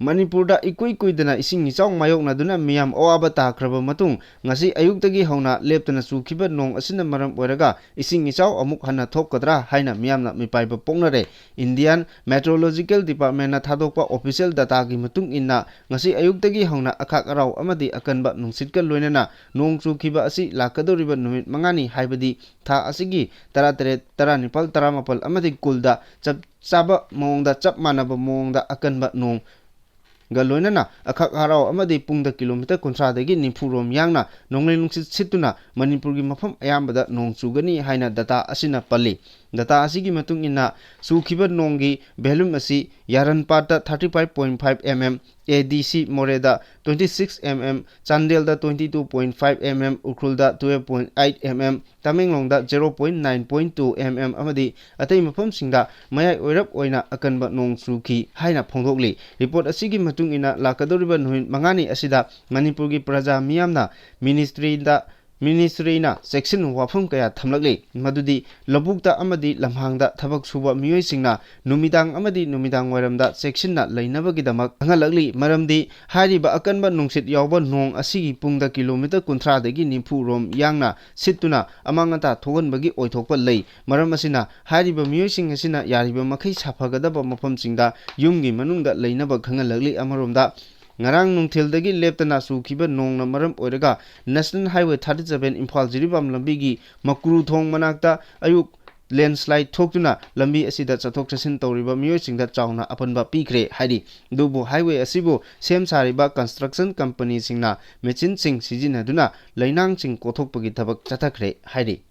ꯃꯅꯤꯄꯨꯔꯗ ꯏꯀꯨꯏ ꯀꯨꯏꯗꯅ ꯏꯁꯤꯡ ꯏꯆꯥꯎ ꯃꯥꯌꯣꯛꯅꯗꯨꯅ ꯃꯤꯌꯥꯝ ꯑꯋꯥꯕ ꯇꯥꯈ꯭ꯔꯕ ꯃꯇꯨꯡ, ꯉꯁꯤ ꯑꯌꯨꯛꯇꯒꯤ ꯍꯧꯅ ꯂꯦꯞꯇꯅ ꯆꯨꯈꯤꯕ ꯅꯣꯡ ꯑꯁꯤꯅ ꯃꯔꯝ ꯑꯣꯏꯔꯒ ꯏꯁꯤꯡ ꯏꯆꯥꯎ ꯑꯃꯨꯛ ꯍꯟꯅ ꯊꯣꯛꯀꯗ꯭ꯔꯥ ꯍꯥꯏꯅ ꯃꯤꯌꯥꯝꯅ ꯃꯤꯄꯥꯏꯕ ꯄꯣꯛꯅꯔꯦ꯫ Indian Meteorological Department ꯅ ꯊꯥꯗꯣꯛꯄ official data ꯒꯤ ꯃꯇꯨꯡ ꯏꯟꯅ, ꯉꯁꯤ ꯑꯌꯨꯛꯇꯒꯤ ꯍꯧꯅ ꯑꯈꯥꯛ ꯑꯔꯥꯎ ꯑꯃꯗꯤ ꯑꯀꯟꯕ ꯅꯨꯡꯁꯤꯠꯀ ꯂꯣꯏꯅꯅ ꯅꯣꯡ ꯆꯨꯈꯤꯕ ꯑꯁꯤ ꯂꯥꯛꯀꯗꯧꯔꯤꯕ ꯅꯨꯃꯤꯠ ꯃꯉꯥꯅꯤ, ꯍꯥꯏꯕꯗꯤ ꯊꯥ ꯑꯁꯤꯒꯤ ꯇꯔꯥꯇꯔꯦꯠ, ꯇꯔꯥꯅꯤꯄꯥꯜ, ꯇꯔꯥꯃꯥꯄꯜ ꯑꯃꯗꯤ ꯀꯨꯟꯗ ꯆꯞ ꯆꯥꯕ ꯃꯑꯣꯡꯗ, ꯆꯞ ꯃꯥꯟꯅꯕ ꯃꯑꯣꯡꯗ ꯑꯀꯟꯕ ꯅꯣꯡꯒ ꯂꯣꯏꯅꯅ ꯑꯈꯛ ꯑꯔꯥꯎ ꯑꯃꯗꯤ ꯄꯨꯡꯗ ꯀꯤꯂꯣꯃꯤꯇꯔ ꯀꯨꯟꯊ꯭ꯔꯥꯗꯒꯤ ꯅꯤꯐꯨ ꯔꯣꯝ ꯌꯥꯡꯅ ꯅꯣꯡꯂꯩ ꯅꯨꯡꯁꯤꯠ ꯁꯤꯠꯇꯨꯅ ꯃꯅꯤꯄꯨꯔꯒꯤ ꯃꯐꯝ ꯑꯌꯥꯝꯕꯗ ꯅꯣꯡ ꯆꯨꯒꯅꯤ ꯍꯥꯏꯅ data ꯑꯁꯤꯅ ꯄꯜꯂꯤ꯫ Data ꯑꯁꯤꯒꯤ ꯃꯇꯨꯡ ꯏꯟꯅ, ꯆꯨꯈꯤꯕ ꯅꯣꯡꯒꯤ volume ꯑꯁꯤ ꯌꯥꯔꯟꯄꯥꯠꯇ thirty five point five M M, A D C ꯃꯣꯔꯦꯗ twenty six M M, ꯆꯥꯟꯗꯦꯜꯗ twenty two point five M M, ꯎꯈ꯭ꯔꯨꯜꯗ twelve point eight M M, ꯇꯃꯦꯡꯂꯣꯡꯗ zero point nine point two M M ꯑꯃꯗꯤ ꯑꯇꯩ ꯃꯐꯝꯁꯤꯡꯗ ꯃꯌꯥꯏ ꯑꯣꯏꯔꯞ ꯑꯣꯏꯅ ꯑꯀꯟꯕ ꯅꯣꯡ ꯆꯨꯈꯤ ꯍꯥꯏꯅ ꯐꯣꯡꯗꯣꯛꯂꯤ꯫ Report ꯑꯁꯤꯒꯤ ꯃꯇꯨꯡ ꯏꯟꯅ, ꯂꯥꯛꯀꯗꯧꯔꯤꯕ ꯅꯨꯃꯤꯠ ꯃꯉꯥꯅꯤ ꯑꯁꯤꯗ ꯃꯅꯤꯄꯨꯔꯒꯤ ꯄ꯭ꯔꯖꯥ ꯃꯤꯌꯥꯝꯅ ministry ꯗ, ministry ꯅ ꯆꯦꯛꯁꯤꯟ ꯋꯥꯐꯝ ꯀꯌꯥ ꯊꯝꯂꯛꯂꯤ, ꯃꯗꯨꯗꯤ ꯂꯧꯕꯨꯛꯇ ꯑꯃꯗꯤ ꯂꯝꯍꯥꯡꯗ ꯊꯕꯛ ꯁꯨꯕ ꯃꯤꯑꯣꯏꯁꯤꯡꯅ ꯅꯨꯃꯤꯗꯥꯡ ꯑꯃꯗꯤ ꯅꯨꯃꯤꯗꯥꯡ ꯋꯥꯏꯔꯝꯗ ꯆꯦꯛꯁꯤꯟꯅ ꯂꯩꯅꯕꯒꯤꯗꯃꯛ ꯈꯪꯍꯜꯂꯛꯂꯤ꯫ ꯃꯔꯝꯗꯤ ꯍꯥꯏꯔꯤꯕ ꯑꯀꯟꯕ ꯅꯨꯡꯁꯤꯠ ꯌꯥꯎꯕ ꯅꯣꯡ ꯑꯁꯤꯒꯤ ꯄꯨꯡꯗ ꯀꯤꯂꯣꯃꯤꯇꯔ ꯀꯨꯟꯊ꯭ꯔꯥꯗꯒꯤ ꯅꯤꯐꯨ ꯔꯣꯝ ꯌꯥꯡꯅ ꯁꯤꯠꯇꯨꯅ ꯑꯃꯥꯡ ꯑꯇꯥ ꯊꯣꯛꯍꯟꯕꯒꯤ ꯑꯣꯏꯊꯣꯛꯄ ꯂꯩ꯫ ꯃꯔꯝ ꯑꯁꯤꯅ ꯍꯥꯏꯔꯤꯕ ꯃꯤꯑꯣꯏꯁꯤꯡ ꯑꯁꯤꯅ ꯌꯥꯔꯤꯕ ꯃꯈꯩ ꯁꯥꯐꯒꯗꯕ ꯃꯐꯝꯁꯤꯡꯗ ꯌꯨꯝꯒꯤ ꯃꯅꯨꯡꯗ ꯂꯩꯅꯕ ꯈꯪꯍꯜꯂꯛꯂꯤ꯫ ꯑꯃꯔꯣꯝꯗ, ꯉꯔꯥꯡ ꯅꯨꯡꯊꯤꯜꯗꯒꯤ ꯂꯦꯞꯇꯅ ꯆꯨꯈꯤꯕ ꯅꯣꯡꯅ ꯃꯔꯝ ꯑꯣꯏꯔꯒ National Highway thirty seven Imphal Jiribam ꯂꯝꯕꯤꯒꯤ ꯃꯀ꯭ꯔꯨ ꯊꯣꯡ ꯃꯅꯥꯛꯇ ꯑꯌꯨꯛ landslide ꯊꯣꯛꯇꯨꯅ ꯂꯝꯕꯤ ꯑꯁꯤꯗ ꯆꯠꯊꯣꯛ ꯆꯠꯁꯤꯟ ꯇꯧꯔꯤꯕ ꯃꯤꯑꯣꯏꯁꯤꯡꯗ ꯆꯥꯎꯅ ꯑꯄꯟꯕ ꯄꯤꯈ꯭ꯔꯦ ꯍꯥꯏꯔꯤ꯫ ꯑꯗꯨꯕꯨ highway ꯑꯁꯤꯕꯨ ꯁꯦꯝ ꯁꯥꯔꯤꯕ construction company ꯁꯤꯡꯅ ꯃꯦꯆꯤꯟꯁꯤꯡ ꯁꯤꯖꯤꯟꯅꯗꯨꯅ ꯂꯩꯅꯥꯡꯁꯤꯡ ꯀꯣꯊꯣꯛꯄꯒꯤ ꯊꯕꯛ ꯆꯠꯊꯈ꯭ꯔꯦ ꯍꯥꯏꯔꯤ꯫